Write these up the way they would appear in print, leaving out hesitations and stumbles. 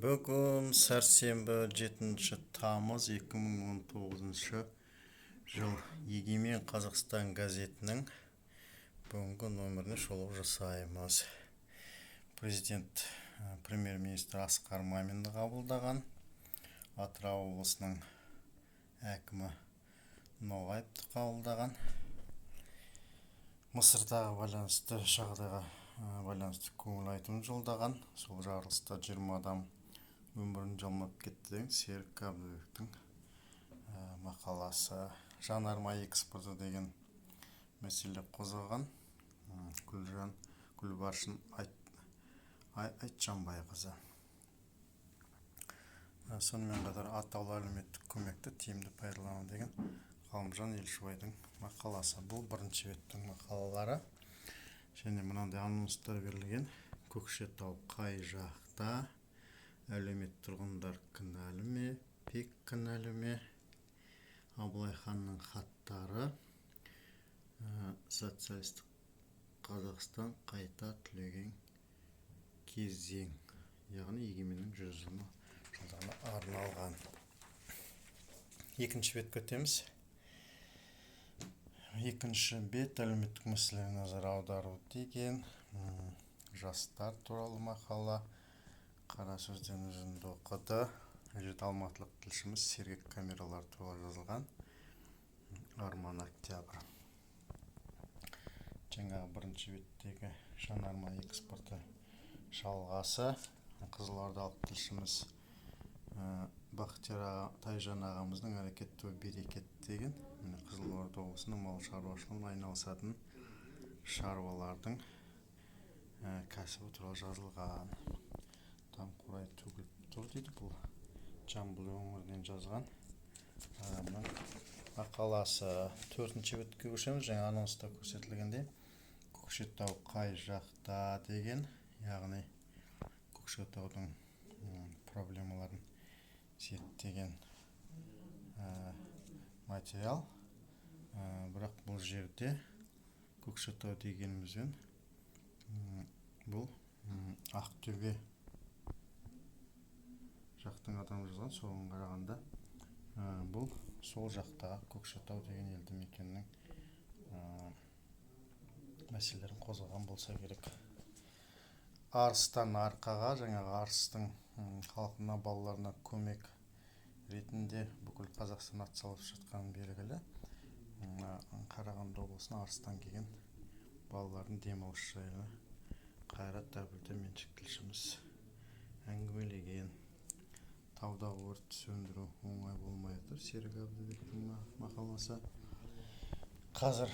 Бүгін сәрсенбі, 7 тамыз 2019 жыл. Егемен Қазақстан газетінің бүгінгі нөміріне шолу жасаймыз. Президент премьер-министр Асқар Маминді қабылдаған. Атырау облысының әкімі Ноғаевты қабылдаған. Мысырдағы байланысты жағдайға байланысты көңіл айтуын жолдаған. Сол жарылыста 20 адам өмірін жалмап кетті деген Серік Әбдібектің мақаласы. Жанармай экспорты деген мәселе қозғаған Гүлжан, Гүлбаршын Айтжанбайқызы. Сонымен қатар атаулы әлеуметтік көмекті тиімді пайдалану деген Ғалымжан Елшібайдың мақаласы. Бұл бірінші беттің мақалалары. Және мынандай анонстар берілген: Көкшетау қай жақта, әлеумет, тұрғындар кінәлі ме, ПИК кінәлі ме, Абылай ханның хаттары, социалистік Қазақстан қайта түлеген кезең, яғни егеменнің 100 жылдығына арналған. Екінші бетке өтеміз. Екінші бет әлеуметтік мәселелерге назар аудару деген, жастар туралы мақала, қара сөзден үзінді оқыды. Бұл жерде алматылық тілшіміз, сергек камералар туралы жазылған Арман Октябрь. Жаңағы бірінші беттегі жанармай экспорты жалғасы. Қызылордалық тілшіміз Бақтияр Тайжан ағамыздың «Әрекет түбі берекет» деген, міне, Қызылорда облысында мал шаруашылығымен айналысатын шаруалардың кәсібі туралы жазылған. Даңғырай төгіліп тұр дейді. Бұл Жамбыл өңірінен жазған ағамның мақаласы. Төртінші бетке көшеміз. Жаңа анонста көрсетілгендей, Көкшетау қай жақта деген, яғни Көкшетаудың проблемаларын зерттеген материал. Бірақ бұл жерде Көкшетау дегенімізбен, бұл Ақтөбе жақтың адамы жазған. Соған қарағанда, бұл сол жақтағы Көкшетау деген елді мекеннің мәселелерін қозғаған болса керек. Арыстан Арқаға, жаңағы Арыстың халқына, балаларына көмек ретінде бүкіл Қазақстан атсалысып жатқаны белгілі. Қарағанды облысына Арыстан келген балалардың демалыс жайлы Қайрат Әбілда, меншік тілшіміз, әңгімелеген. Таудағы өртті сөндіру оңай болмай отыр, Серік Әбдібектің мақаласы. Қазір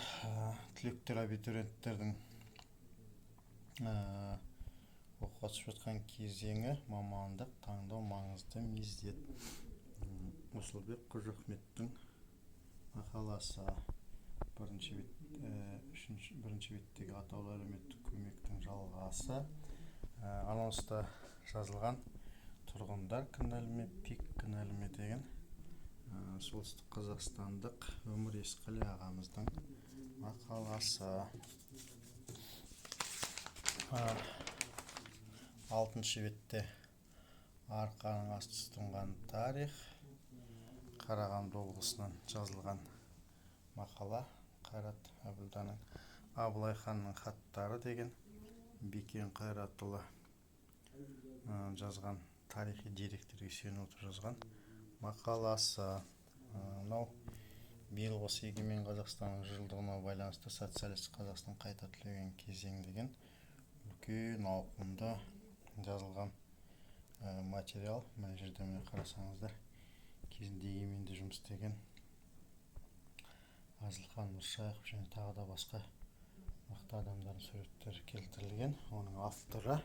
түлектер, абитуриенттердің оқуға түсіп жатқан кезеңі, мамандық таңдау маңызды мезет, Асылбек Қожахметтің мақаласы. Бірінші бет, үшінші, бірінші беттегі атаулы әлеуметтік көмектің жалғасы. Анонста жазылған тұрғындар кінәлі ме, ПИК кінәлі ме деген, солтүстік қазақстандық Өмір Есқали ағамыздың мақаласы. Алтыншы бетте арқаның асты тұтынған тарих, Қарағанды облысынан жазылған мақала, Қайрат Әбілданың. Абылай ханның хаттары деген Бекен Қайратұлы жазған, тарихи деректерге сүйене отырып жазған мақаласы. Мынау биыл осы Егемен Қазақстанның жылдығына байланысты социалистік Қазақстан қайта түлеген кезең деген үлкен ауқымда жазылған материал. Мына жерде, міне, қарасаңыздар, кезінде Егеменде жұмыс істеген Әзілхан Нұршайықов және тағы да басқа мықты адамдардың суреттері келтірілген. Оның авторы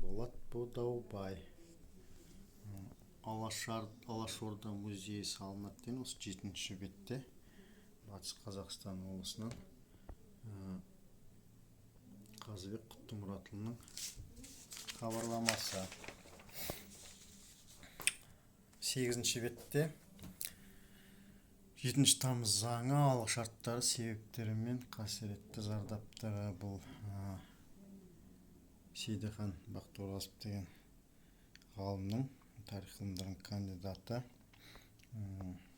Болат Бодаубай. Алашорда музейі салынады деген осы жетінші бетте Батыс Қазақстан облысынан Қазыбек Құттымұратұлының хабарламасы. Сегізінші бетте 7 тамыз заңы: алғышарттары, себептері мен қасіретті зардаптары. Бұл Сейдіхан Бақтыоразов деген. Ғалымның, тарих ғылымдарының кандидаты,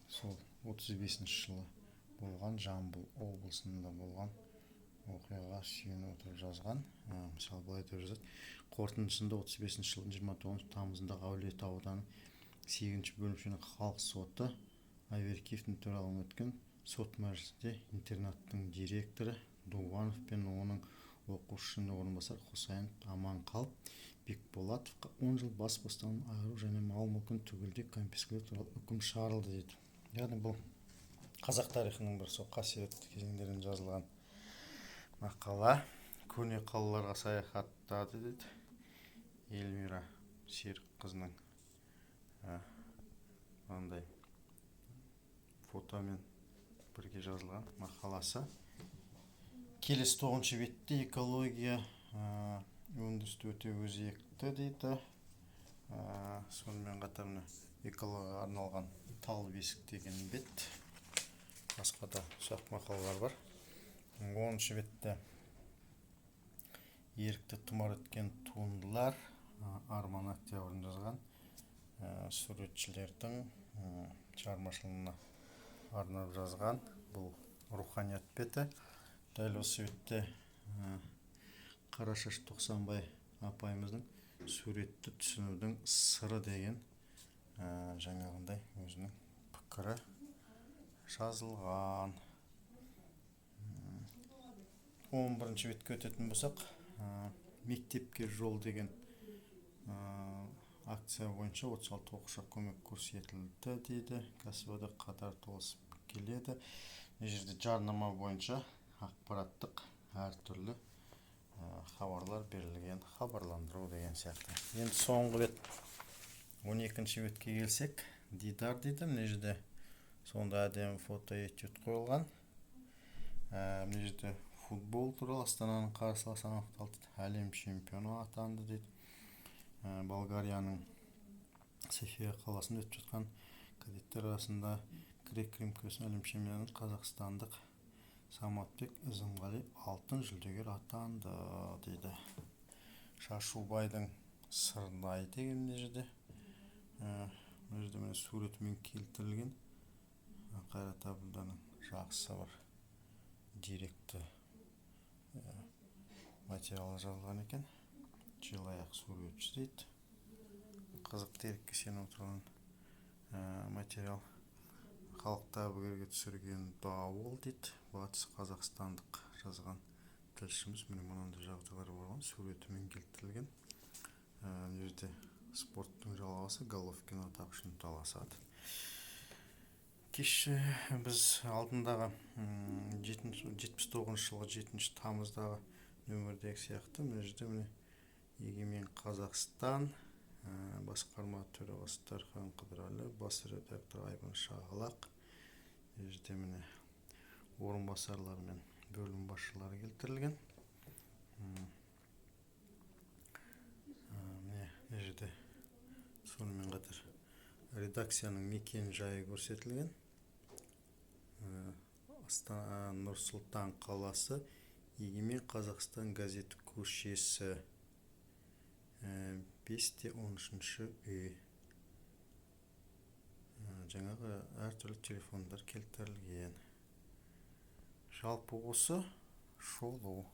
сол 35 жылы болған, Жамбыл облысында болған оқиғаға сүйене отырып жазған. Мысалы, былай деп жазады: қорытындысында 35 жылдың 29 тамызындағы Әулиеата ауданы 8 бөлімшенің халық соты Аверкиевтің төрағалығымен өткен сот мәжілісінде интернаттың директоры Дуанов пен оның оқушының орынбасары Хусайнов аман қалып, Бекболатовқа 10 жыл бас бостандығынан айыру және мал-мүлкін түгелдей конфискалау туралы үкім шығарылды дейді. Яғни бұл қазақ тарихының бір сол қасиетті кезеңдерінен жазылған мақала. Көне қалаларға саяхаттады дейді, Эльмира Серікқызының мынандай фотомен бірге жазылған мақаласы. Келесі 9-бетте экология, өндірісті өте өзекті дейді. Сонымен қатар мына экологияға арналған тал бесік деген бет, басқа да ұсақ мақалалар бар. 10-бетте ерікті тұмар еткен туындылар, Арман Октябрьдің жазған, суретшілердің шығармашылығына арнап жазған. Бұл руханият беті. Дәл осы бетте Қарашаш Тоқсанбай апайымыздың «Суретті түсінудің сыры» деген жаңағындай өзінің пікірі жазылған. 11-бетке өтетін болсақ, «Мектепке жол» деген акция бойынша 36 оқушыға көмек көрсетілді дейді. Кәсіподақ қатар толысып келеді. Мына жерде жарнама бойынша ақпараттық әртүрлі хабарлар берілген, хабарландыру деген сияқты. Енді соңғы бет, 12-бетке келсек, «Дидар» дейді. Мына жерде сонда әдемі фото этюд қойылған. Мына жерде футбол туралы: Астананың қарсыласы анықталды, әлем чемпионы атанды дейді. Болгарияның София қаласында өтіп жатқан кадеттер арасында грек рим күресінен әлем чемпионы қазақстандық Саматбек Ізімғали алтын жүлдегер атанды дейді. Шашубайдың сырнайы деген мына жерде, мына жерде міне суретімен келтірілген. Қайрат Әбділданың жақсы бір деректі материалы жазылған екен. Желаяқ суретші дейді, қызық дерекке сеніп отырған материал. Халықты әбігерге түсірген дауыл дейді, батыс қазақстандық жазған тілшіміз. Міне, мынандай жағдайлар болған, суретімен келтірілген. Мына жерде спорттың жалғасы, Головкин атақ үшін таласады. Кеше біз алдындағы 79-жылғы 7 тамыздағы нөмірдегі сияқты мына жерде міне «Егемен Қазақстан», басқарма төрағасы Дархан Қыдырәлі, бас редактор Айбын Шағалақ, мына жерде міне орынбасарлар мен бөлім басшылары келтірілген. Міне, мына жерде сонымен қатар редакцияның мекен жайы көрсетілген: Астана, Нұр Сұлтан қаласы, Егемен Қазақстан газеті көшесі, 5 те 13-үй. Жаңағы әртүрлі телефондар келтірілген. Жалпы осы шолу.